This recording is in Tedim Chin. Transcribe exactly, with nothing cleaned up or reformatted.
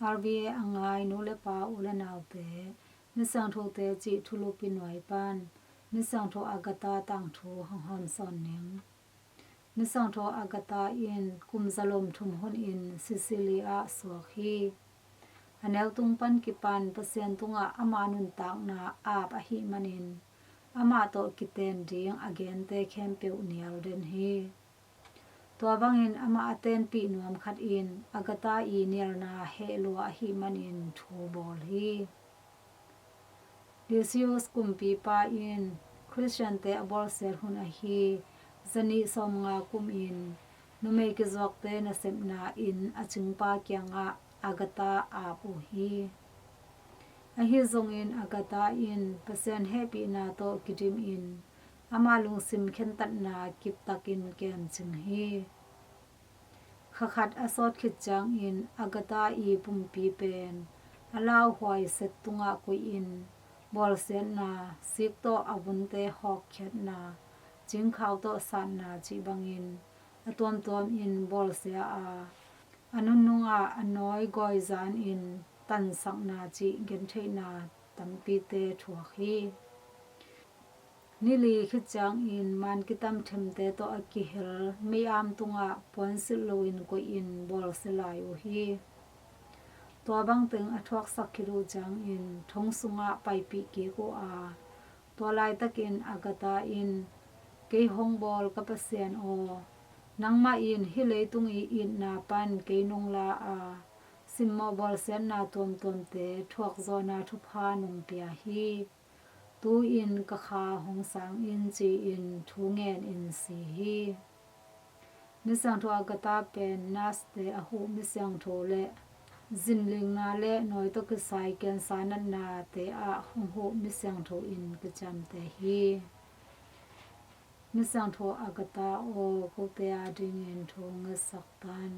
R V A a ngai nu le pa, u le naute, Misiangthote cih thulupi nuai pan Misiangtho Agatha tangthu hong hawmsawn ning. Misiangtho Agatha in kum zalom thum hunin Sicily ah suak hi. A neutung pan kipan Pasian tungah ama nuntakna aap ahih manin amah tawh kiten ding a gente khempeuh nial den hi. Tua bangin amah a tenpih nuam khat in Agatha i nialna heh lua ahih manin thu bawl hi. Decius kumpipa in Khristiante a bawlsiat hun ahi zanih sawmnga kumin numei kizuakte nasepna inn a cingpa kiangah Agatha aap uh hi. Ahi zongin Agatha in Pasian hehpihna tawh kidimin ama lungsim khentatna kiptakin kemcing hi. Kha khat a sawt khit ciangin Agatha i pumpi pen a lauhuai set tungah koihin bawlsiatna, sik tawh a vunte hawkkhiatna, cingkhau tawh satna cih bangin a tuamtuamin bawlsia a, a nunung ah a nawi gawi zanin tansakna cih gentheihna tampite thuak hi. Ni li khit ciangin man kitam themte tawh a kihel mei-am tungah puansilh loin koihin bawlsia lai uh hi. Tua bangteng a thuaksak khit uh ciangin thong sungah paipih kik uh a, tua laitakin Agatha in, "Kei hong bawl ka Pasian aw, nangmah in hih leitung i itna pan kei nong la a, simmawh bawlsiatna tuamtuamte thuakzawhna thupha nong pia hi. Tu-in ka kha hong sang in," ci-in thu ngenin si hi. Misiangtho Agatha pen nurse-te a huh misiangtho le zinlingna le nawi tawh kisai cancer natnate ah hong huh misiangtho in kiciamteh hi. Misiangtho Agatha aw, kote adingin thu ngetsak tan.